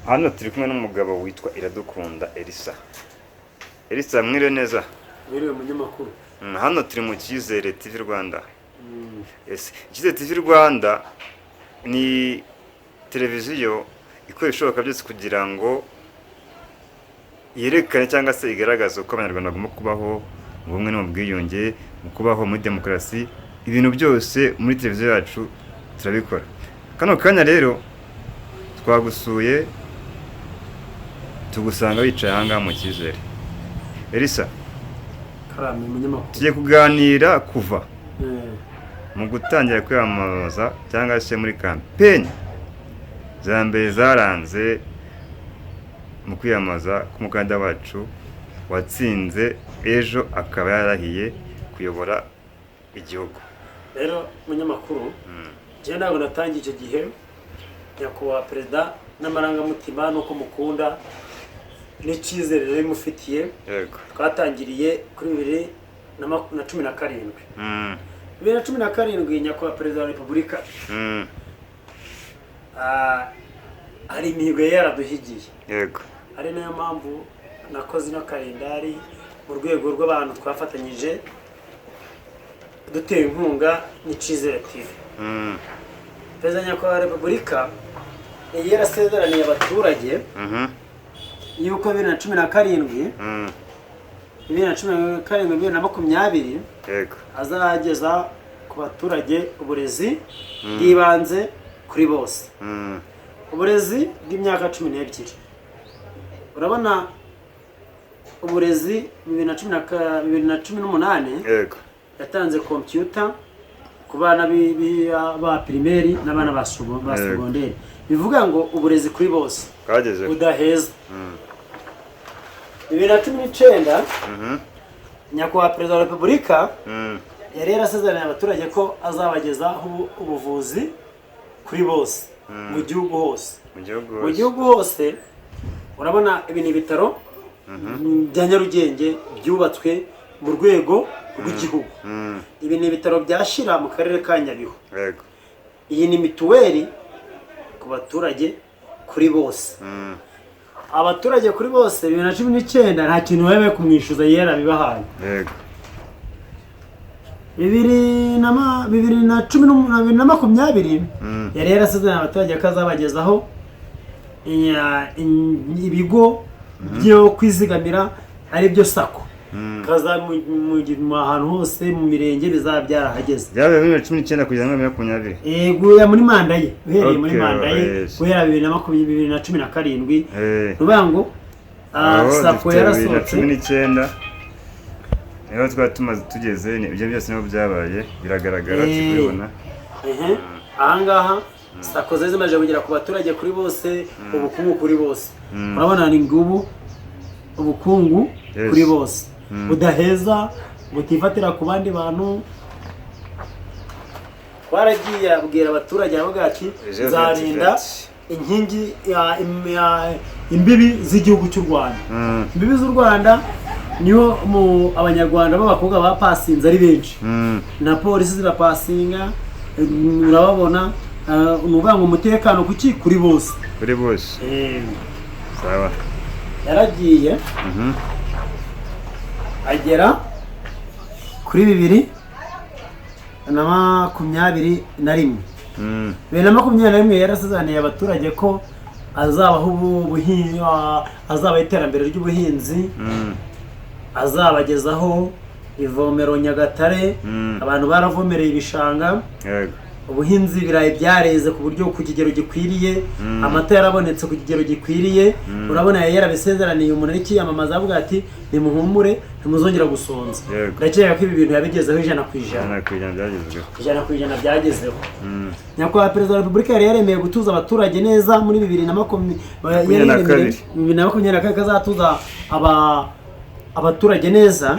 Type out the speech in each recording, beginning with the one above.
Hano turi kumwe n'umugabo witwa Iradukunda Elisa. Elisa, mwiriwe neza? Mwiriwe, munyamakuru. Hano turi mu Cyizere TV Rwanda. Yes. Icyizere TV Rwanda ni televiziyo ikora ibishoboka byose kugira ngo yerekane cyangwa se igaragaze uko Abanyarwanda bagomba kubaho mu bumwe no mu bwiyunge, mu kubaho muri demokarasi. Ibintu byose muri televiziyo yacu turabikora. Kano kanya rero twagusuye, tugusanga wicaye ahangaha mu Cyizere. Elisa, Karame, munyamakuru. tugiye kuganira kuva mu gutangira kwiyamamaza cyangwa se muri campaign za mbere zaranze mu kwiyamamaza k'umukandida wacu watsinze ejo, akaba yarahiye kuyobora igihugu. Rero munyamakuru, njyewe ntabwo natangiye icyo gihe. Nyakubahwa Perezida, n'amarangamutima n'uko mukunda n'icyizere rero mufitiye, twatangiriye kuri 2017. 2017, Nyakubahwa Perezida wa Repubulika, hari imihigo yari yaraduhigiye, ari nayo mpamvu nakoze ino kalendari mu rwego rw'abantu twafatanyije dutera inkunga n'Icyizere TV. Perezida Nyakubahwa wa Repubulika yari yarasezeraniye abaturage yuko 2017, 2017, 2020 azageza ku baturage uburezi bw'ibanze kuri bose, uburezi bw'imyaka 12. Urabona uburezi 2018 yatanze kompiyuta ku bana ba primaire n'abana ba secondaire, bivuga ngo uburezi kuri bose Bwagezeho. budaheza. 2019, Nyakubahwa Perezida wa Repubulika yari yarasezeraniye abaturage ko azabagezaho ubuvuzi kuri bose mu gihugu hose. Mu gihugu Mu hose. gihugu hose. Urabona ibi ni ibitaro bya Nyarugenge byubatswe mu rwego rw'igihugu. Ibi ni ibitaro bya Shyira mu karere ka Nyabihu. Iyi ni mituweli ku baturage kuri bose. Abaturage kuri bose, 2019 nta kintu bari kumwishyuza, yarabibahaye. Bibiri na cumi 2020 yari yarasezeranye abaturage ko azabagezaho ibigo byo kwizigamira, ari byo SACCO, kaza mu ahantu hose mu mirenge bizaba byarahageze. Byabaye muri 2019 kugeza muri 2020. Guhera muri manda ye, uhereye muri manda ye, guhera 2020, 2017. Ni ukuvuga ngo Aho SACCO dufite bibiri na yarasohotse. cumi n'icyenda niho twari tumaze tugeze. Ibyo byose niho byabaye, biragaragara, turi kubibona. Ehe, ahangaha SACCO zari zimaze kugera ku baturage kuri bose, ubukungu kuri bose. Urabona ni ngubu ubukungu kuri bose, budaheza, butifatira ku bandi bantu. Twaragiye abwira abaturage, aravuga ati: Ejo "Nzarinda 2020. inkingi imbibi z'igihugu cy'u Rwanda." Imbibi z'u Rwanda niho mu Abanyarwanda b'abakobwa bapasinze ari benshi, na polisi zirapasinga, urababona. Ni ukuvuga ngo umutekano kuki kuri bose. Kuri bose. Sawa. Yaragiye agera kuri 2021. 2021 yarasezeraniye abaturage ko azabaho azabaho iterambere ry'ubuhinzi, azabagezaho ivomero Nyagatare. Abantu baravomereye ibishanga. Ubuhinzi, ibirayi byareze ku buryo ku kigero gikwiriye, amata yarabonetse ku kigero gikwiriye. Urabona yari yarabisezeraniye umuntu ari kwiyamamaza, avuga ati: "Nimuhumure, ntimuzongera gusonza." Ndakeka ko ibi bintu yabigezeho 100%. 100% byagezweho. 100% byagezeho. Nyakubahwa Perezida wa Repubulika yari yaremeye gutuza abaturage neza muri bibiri na makumyabiri Makumyabiri na kabiri. 2022, ko azatuza abaturage neza.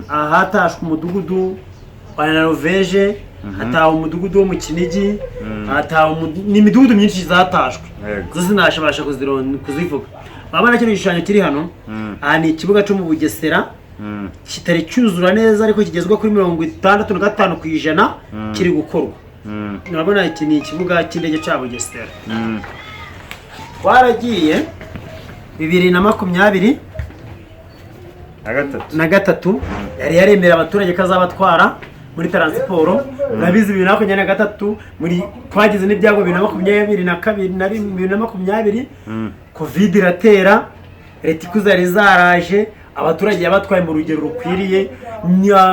Aha hatashwe umudugudu wa Norvege, hatawe umudugudu wo mu Kinigi, hatawe ni imidugudu myinshi zatashwe. Zo sinashabasha kuzivuga. Urabona kino gishushanyo kiri hano? Aha ni ikibuga cyo mu Bugesera kitari cyuzura neza, ariko kigezwa kuri 65%, kiri gukorwa. Urabona iki ni ikibuga cy'indege cya Bugesera. Twaragiye 2023, yari yaremera abaturage ko azabatwara muri taransiporo. Urabizi, 2023 muri twagize n'ibyago, 2022 na 2020 Covid iratera, leta ikuze yari zaraje, abaturage yabatwaye mu rugero rukwiriye,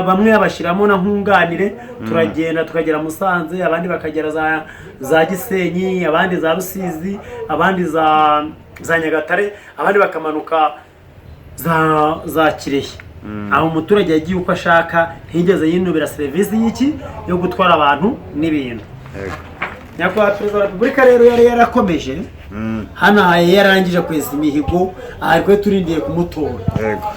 bamwe babashyiramo na nkunganire, turagenda tukagera Musanze, abandi bakagera za Gisenyi, abandi za Rusizi, abandi za Nyagatare, abandi bakamanuka za Kirehe. Aho umuturage yagiye uko ashaka, ntiyigeze yinubira serivisi y'iki yo gutwara abantu n'ibintu. Nyakubahwa Perezida wa Repubulika rero yari yarakomeje hano, aha yarangije kwesa imihigo, aha twe turindiye kumutora,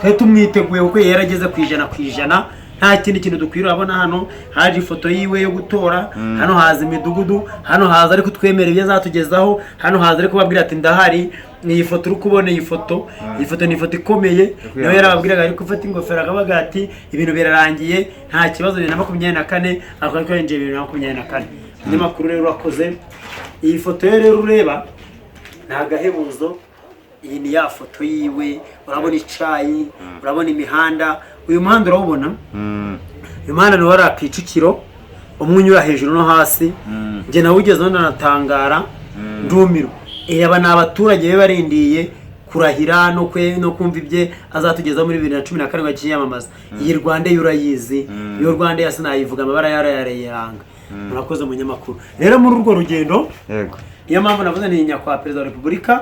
twe tumwiteguye kuko yari yarageze ku 100%, nta kindi kintu dukwiriye. Urabona hano haje ifoto yiwe yo gutora, hano haza imidugudu, hano haza ari kutwemera ibyo azatugezaho, hano haza ari kubabwira ati ndahari. Iyi foto uri kubona, iyi foto ni ifoto ikomeye. Nawe yarababwiraga ari gufata ingofero akabaga ati ibintu birarangiye, nta kibazo, 2024 akaba twinjiye 2024. Umunyamakuru rero urakoze. Iyi foto ye rero ureba ni agahebuzo. Iyi ni ya foto yiwe. Urabona icayi, urabona imihanda, uyu muhanda urawubona? Uyu muhanda ni uwari Kicukiro, umwe unyura hejuru no hasi. Njye nawugezeho ndanatangara, ndumirwa. Aba ni abaturage be barindiye kurahira no kumva ibye azatugezaho muri 2017 akiyamamaza. Iyi Rwanda yo urayizi, iyo Rwanda ya sinayivuga, amabara yarayarayiranga. Murakoze munyamakuru. Rero muri urwo rugendo, niyo mpamvu navuze ni nyakubahwa Perezida wa Repubulika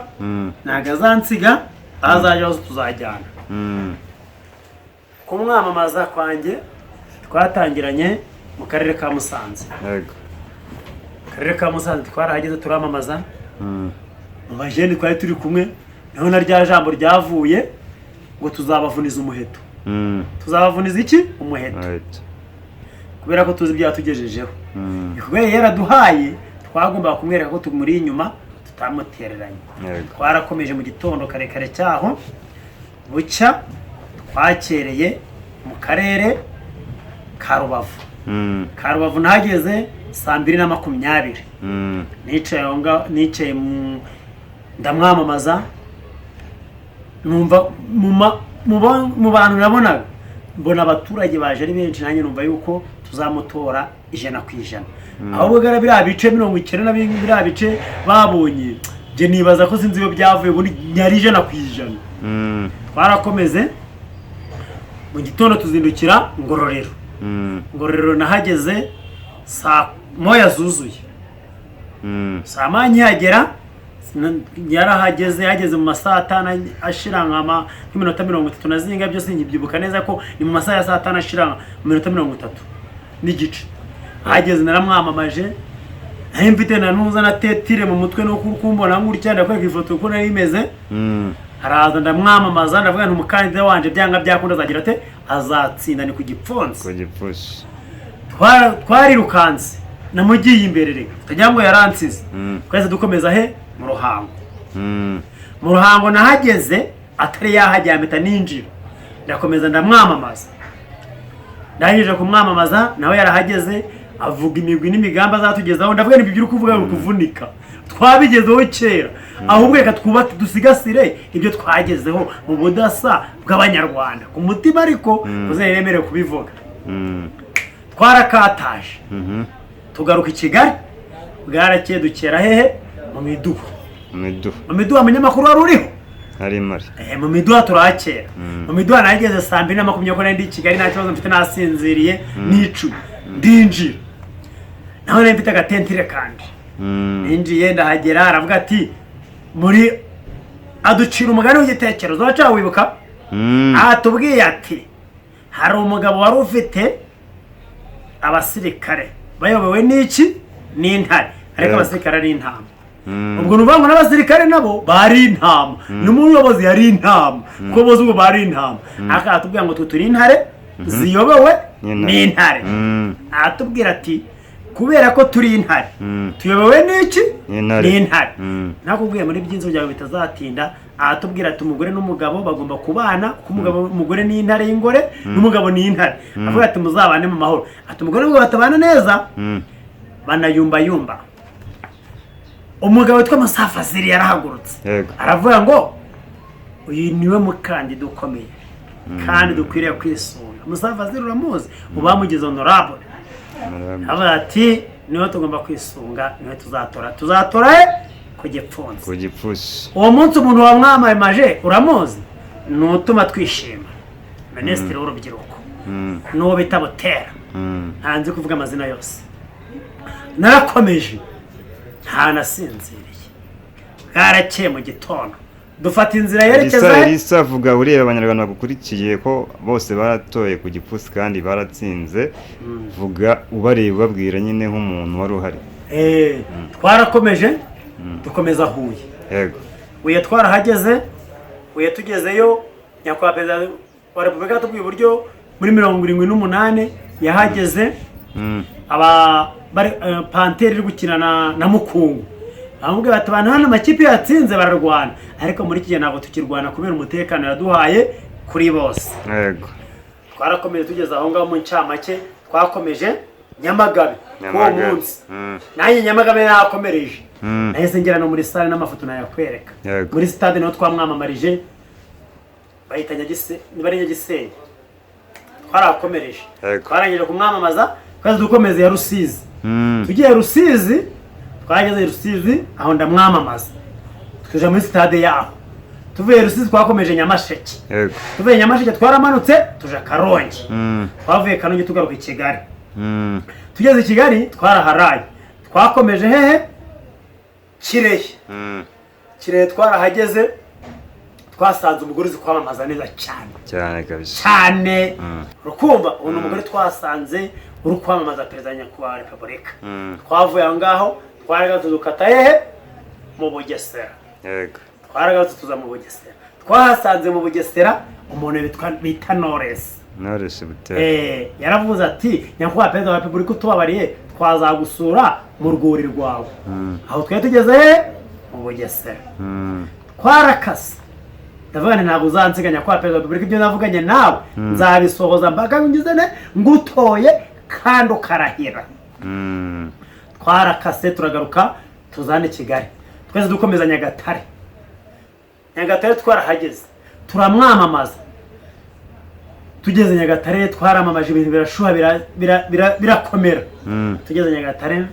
ntabwo azansiga, aho azajya hose tuzajyana. Kumwamamaza kwanjye twatangiranye mu karere ka Musanze. Akarere ka Musanze twarahageze turamamaza. Mu bajeni twari turi kumwe naho na rya jambo ryavuye ngo tuzabavuniza umuheto. Tuzabavuniza iki? Umuheto. Kubera ko tuzi ibyo yatugejejeho, ibikorwa yari yaraduhaye, twagombaga kumwereka ko tumuri inyuma, tutamutereranye. Twarakomeje mu gitondo kare kare cyaho bucya, twakereye mu karere ka Rubavu. Ka Rubavu nahageze saa 2:20. Nicaye aho ngaho, nicaye ndamwamamaza, numva mu bantu nabonaga, mbona abaturage baje ari benshi, nanjye numva yuko tuzamutora 100%. Ahubwo gara biriya bice 90 na biriya bice babonye, njye nibaza ko sinzi iyo byavuye, ubundi nyari 100%. Twarakomeze mu gitondo tuzindukira Ngororero. Ngororero nahageze saa moya zuzuye. Saa moya nkihagera, yarahageze, yageze mu masaha atanu ashira nk'iminota 30 na zinga, byose nkibyibuka neza ko ni mu masaha ya saa tanu ashira mu minota 30 n'igice. Hageze naramwamamaje, nari mfite na nuza na tetire mu mutwe no kumbona gutya, ndakwereka ifoto uko nari imeze. Araza ndamwamamaza, ndavuga nti umukandida wanje byanga byakunda azagira ate? Azatsinda, ni ku gipfunsi. Ku gipfunsi. Twarirukanse namugiye imbere, reka utagira ngo yaransize. Twahise dukomeza he? Mu Ruhango. Mu Ruhango nahageze atari yahagera, mpita ninjira, ndakomeza ndamwamamaza. Ndangije kumwamamaza nawe yarahageze, avuga imigwi n'imigambi azatugezaho. Ndavuga nibyo uri kuvuga ngo kuvunika twabigezeho kera, ahubwo reka twubake dusigasire ibyo twagezeho mu budasa bw'Abanyarwanda ku mutima, ariko uzeremerewe kubivuga. Twarakataje, tugaruka i Kigali, bwarakeye dukera hehe? Mu Miduha. Mu Miduha. Mu Miduha munyamakuru wari uriho? Hari mari. Mu Miduha turakera. Mu Miduha nageze saa 2:20, ko nari ndi i Kigali nta kibazo mfite, nasinziriye nicuye, ndinjira naho nari mfite agatentire kandi. Ninjiye ndahagera, aravuga ati muri aducira umugani w'igitekerezo, waca wibuka? Atubwiye ati hari umugabo wari ufite abasirikare bayobowe n'iki? N'intare, ariko abasirikare ari intama. Ubwo ni ukuvuga ngo n'abasirikare nabo bari intama, n'umuyobozi yari intama, kuko bose ubwo bari intama. Akatubwira ngo twe turi intare ziyobowe n'intare. Aratubwira ati kubera ko turi intare, tuyobowe n'iki? N'intare. N'intare. Nakubwiye muri by'inzu byawe bitazatinda. Aratubwira ati umugore n'umugabo bagomba kubana, kuko umugore ni intare y'ingore, n'umugabo ni intare. Avuga ati muzabane mu mahoro. Ati umugore n'umugabo batabana neza, banayumbayumba. Umugabo witwa Musa Fazil yarahagurutse, Yego. aravuga ngo uyu niwe mukandida ukomeye kandi dukwiriye kwisunga. Musa Fazil uramuzi, ubu bamugize honorable. Honorable. Aravuga ati niwe tugomba kwisunga, niwe tuzatora, tuzatora he? Ku gipfunsi. Ku gipfunsi. Uwo munsi umuntu wamwamamaje uramuzi, ni utuma twishima, minisitiri w'urubyiruko, n'uwo bita Butera. Ntanzi kuvuga amazina yose. Narakomeje, ntanasinziriye, bwarakeye mu gitondo dufata inzira yerekeza Elisa, Elisa, vuga ureba abanyarwanda bagukurikiye ko bose baratoye ku gipfunsi kandi baratsinze. Vuga ubareba, ubabwira nyine nk'umuntu wari uhari. Twarakomeje dukomeza Huye. Huye twarahageze. Huye tugezeyo, nyakubahwa perezida wa repubulika yatubwiye uburyo muri 78 yahageze, aba bari Panthère iri gukina na Mukungu, bamubwira bati abantu hano amakipe yatsinze bararwana, ariko muri iki gihe ntabwo tukirwana kubera umutekano yaduhaye kuri bose. Twarakomeje tugeze aho ngaho, mu ncamake twakomeje Nyamagabe k'uwo Nyamagabe. munsi. Nanjye Nyamagabe nakomereje, nahise ngera no muri sale, n'amafoto nayakwereka. Muri stade niho twamwamamarije, bahita niba ari Nyagisenyi, twarakomereje. Twarangije kumwamamaza, twahise dukomeza ya Rusizi. Tugiye Rusizi, twageze Rusizi aho ndamwamamaza, tuja muri stade yaho. Tuvuye Rusizi twakomeje Nyamasheke. Tuvuye Nyamasheke twaramanutse tuja Karongi. Twavuye Karongi tugaruka i Kigali. Tugeze i Kigali twaraharaye, twakomeje hehe? Kirehe. Kirehe twarahageze, twasanze umugore uzi kwamamaza neza cyane. Cyane kabisa. Cyane. Urukumva, ubu ni umugore twasanze uri kwamamaza perezida nyakubahwa wa repubulika. Twavuye aho ngaho twaragarutse dukata hehe? Mu Bugesera. Twaragarutse tuza mu Bugesera, twahasanze mu Bugesera umuntu bita Knowless. Knowless Butera. Yaravuze ati nyakubahwa perezida wa repubulika, utubabariye twazagusura mu rwuri rwawe. Aho twari tugeze he? Mu Bugesera. Twarakase, ndavuga nti ntabwo uzansiga nyakubahwa perezida wa repubulika, ibyo navuganye nawe nzabisohoza mpaka ngize ne ngutoye kandi ukarahira. Twarakase turagaruka tuzane Kigali, twese dukomeza Nyagatare. Nyagatare twarahageze turamwamamaza. Tugeze Nyagatare twaramamaje, ibintu birashuha, birakomera. Tugeze Nyagatare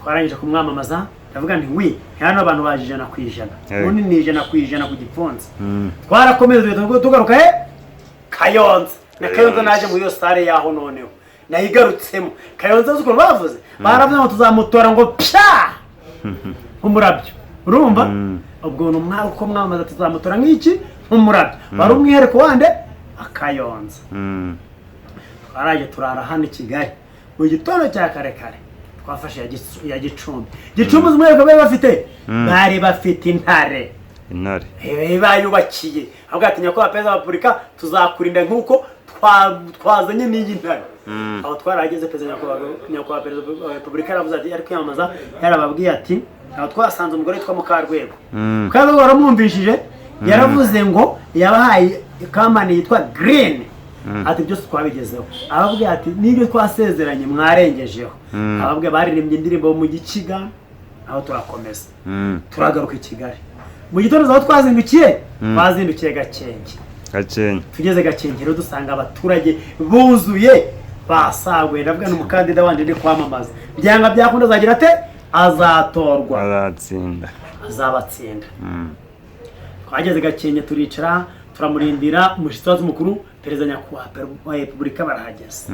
twarangije kumwamamaza, ndavuga nti wi hano abantu baje 100%. Ubundi ni 100% ku gipfunsi. Twarakomeza tugahita tugaruka he? Kayonza. Na Kayonza Kayonza. naje muri iyo sare yaho, noneho nayigarutsemo. Kayonza uzi ukuntu bavuze? Baravuze ngo tuzamutora ngo pya nk'umurabyo, urumva? Ubwo ni umwaka uko mwamamaza tuzamutora nk'iki? Nk'umurabyo. Wari umwihariko wande? Akayonza. Twaraje turara hano i Kigali, mu gitondo cya kare kare twafashe ya Gicumbi. Gicumbi uzi umwihariko bari bafite? Bari bafite intare. Intare. Bayubakiye, avuga ati nyakubahwa perezida wa repubulika, tuzakurinda nk'uko twazanye n'iyi ntare. Aho twarahageze, perezida nyakubahwa perezida wa repubulika yaravuze ati, ari kwiyamamaza yarababwiye ati, aho twasanze umugore witwa Mukarwego. Mukarwego waramwumvishije, yaravuze ngo yabahaye company yitwa Green, ati byose twabigezeho. Ababwiye ati n'ibyo twasezeranye mwarengejeho. Ababwiye baririmbye indirimbo mu Gikiga, aho turakomeza, turagaruka i Kigali. Mu gitondo aho twazindukiye, twazindukiye Gakenke. Gakenke. Tugeze Gakenke rero dusanga abaturage buzuye basaguye. Ndavuga ni umukandida wanje ndi kwamamaza, byanga byakunda azagira ate? Azatorwa. Azatsinda. Azabatsinda. Twageze Gakenke turicara turamurindira. Umushyitsi wacu mukuru perezida nyakubahwa wa repubulika barahageze,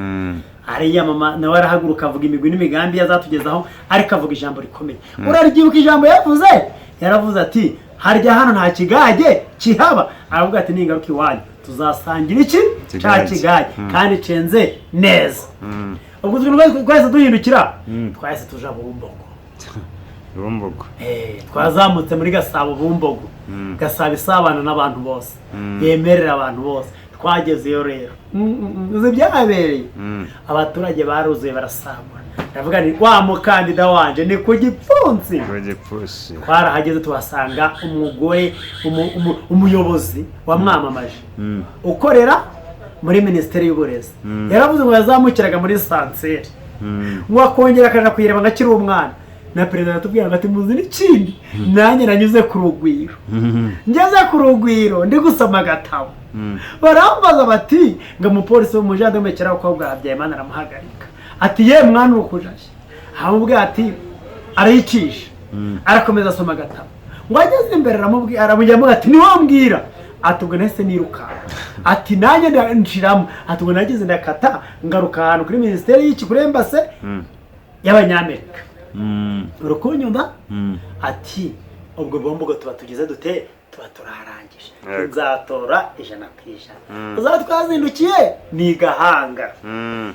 ariyamama nawe, arahaguruka avuga imigwi n'imigambi azatugezaho, ariko avuga ijambo rikomeye. Uraryibuka ijambo yavuze? Yaravuze ati harya hano nta kigage kihaba? Aravuga ati ningaruka iwanyu tuzasangira iki cya Kigage. kigage kandi cenze neza. Ubwo twahise duhindukira, twahise tuja Bumbogo. Bumbogo. Twazamutse muri Gasabo Bumbogo. Gasabo isabana n'abantu bose, yemerera abantu bose. Twagezeyo rero, uzi ibyahabereye? Abaturage baruzuye barasangwa. Ndavuga ni wa mukandida wanje ni ku gipfunsi. Ku gipfunsi. Twarahageze tuhasanga umugore umuyobozi wamwamamaje ukorera muri minisiteri y'uburezi. Yaravuze ngo yazamukiraga muri ascenseur, ngo akongera akaja kuyireba ngo akiri umwana. Na perezida aratubwira ngo ati muzi n'ikindi, nanjye nanyuze ku Rugwiro, ngeze ku Rugwiro ndi gusoma agatabo, barambaza bati ngo umupolisi w'umujandarume cyangwa abakobwa Habyarimana aramuhagarika, ati ye mwana ukujashye, aramubwira ati arayicisha, arakomeza asoma agatabo, ngo ageze imbere aramubwira, aramujyamo ati niwombwira, ati ubwo nahise nirukanka, ati nanjye nshiramo, ati ubwo nageze ndakata ngaruka ahantu kuri minisiteri y'iki, kuri embassy y'Abanyamerika, urukunyumva, ati ubwo bombo tuba tugize dute, tuba turarangije. Yego. Nzatora 100%. Uzaba twazindukiye ni i Gahanga.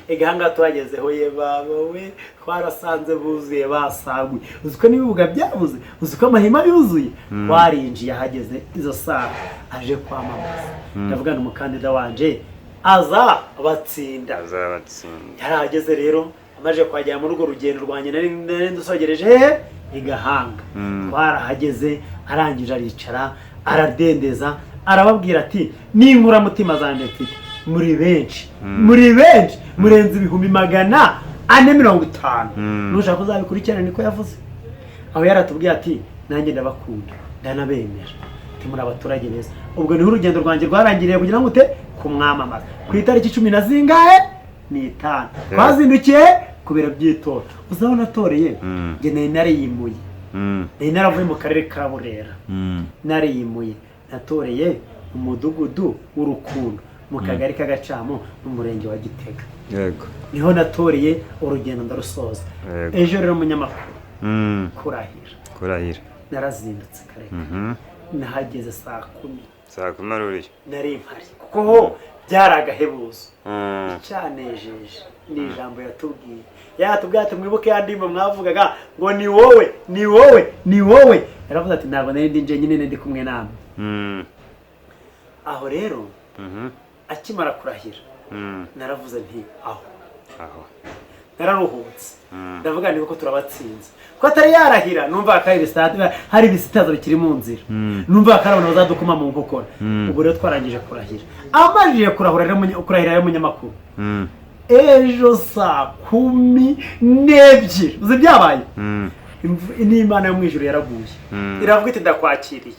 I Gahanga tuhagezeho, ye baba we, twarasanze buzuye basaguye, uzi ko n'ibibuga byabuze, uzi ko amahema yuzuye. Twarinjiye, ahageze izo saha aje kwamamaza, ndavuga ni umukandida wanje aza batsinda. Azabatsinda. Yarahageze rero, amaze kuhagera muri urwo rugendo rwanjye nari ndusogereje hehe, i Gahanga. Twarahageze, arangije aricara, aradendeza, arababwira ati n'inkoramutima zanjye mfite, muri benshi, muri benshi, murenze 450,000. Nushaka uzabikurikirana, niko yavuze. Aho yaratubwiye ati nanjye ndabakunda, ndanabemera, ati muri abaturage beza. Ubwo niho urugendo rwanjye rwarangiriye kugira ngo ute kumwamamaza ku itariki cumi na zingahe n'itanu. Twazindukiye ku biro by'itora. Uzabona atoreye, njye nari nariyimuye, nari naravuye mu karere ka Burera, nariyimuye, natoreye mu mudugudu w'Urukundo, mu kagari k'Agacamo, mu murenge wa Gitega. Niho natoreye, urugendo ndarusoza. Ejo rero, umunyamakuru, kurahira, Kurahira. narazindutse kare, nahageze saa 10. Saa 10 aruriye. Nari mpari kuko ho byari agahebuzo. Icyanejeje ni ijambo yatubwiye, yatubwiye ati mwibuke ya ndirimbo mwavugaga ngo ni wowe, ni wowe, ni wowe. Yaravuze ati ntabwo nari ndi njyenyine, ndi kumwe namwe. Aho rero akimara kurahira, naravuze nti aho Aho. nararuhutse, ndavuga ni kuko turabatsinze, ko atari yarahira numva ko hari ibisitaza bikiri mu nzira, numva ko ari abantu bazadukoma mu nkokora. Ubu rero twarangije kurahira, amajije kurahura rero kurahira rero, umunyamakuru, ejo saa 12, uzi byabaye? N'Imana yo mu ijuru yaraguye, iravuga iti ndakwakiriye.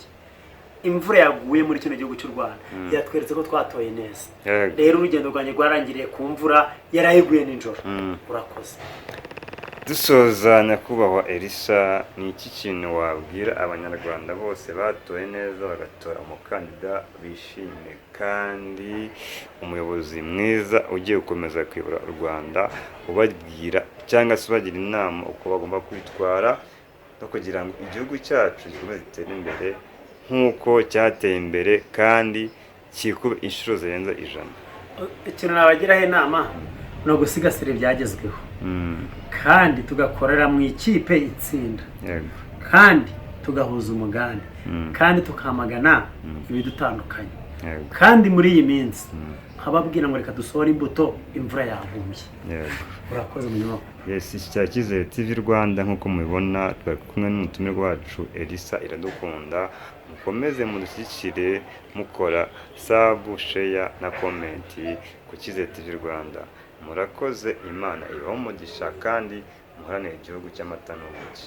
Imvura yaguye muri kino gihugu cy'u Rwanda yatweretse ko twatoye neza. Rero urugendo rwanjye rwarangiriye ku mvura yarayiguye nijoro. Urakoze. Dusoza, nyakubahwa Elisa, ni iki kintu wabwira Abanyarwanda bose batoye neza, bagatora umukandida bishimye kandi umuyobozi mwiza ugiye gukomeza kuyobora u Rwanda, ubabwira cyangwa se ubagira inama uko bagomba kwitwara no kugira ngo igihugu cyacu gikomeze gitere imbere nk'uko cyateye imbere kandi kikube inshuro zirenze 100? Ikintu nabagiraho inama ni ugusigasira ibyagezweho, kandi tugakorera mu ikipe itsinda, kandi tugahuza umugambi, kandi tukamagana ibidutandukanye, kandi muri iyi minsi nkababwira ngo reka dusohore imbuto, imvura yaguye. Urakoze, umunyamakuru. Yes, iki cya Cyizere TV Rwanda, nk'uko mubibona twari kumwe n'umutumirwa wacu Elisa Iradukunda. Mukomeze mudushyigikire mukora sub, share na comment ku Cyizere TV Rwanda. Murakoze, Imana ibahe umugisha kandi muharanire igihugu cy'amata n'ubuki.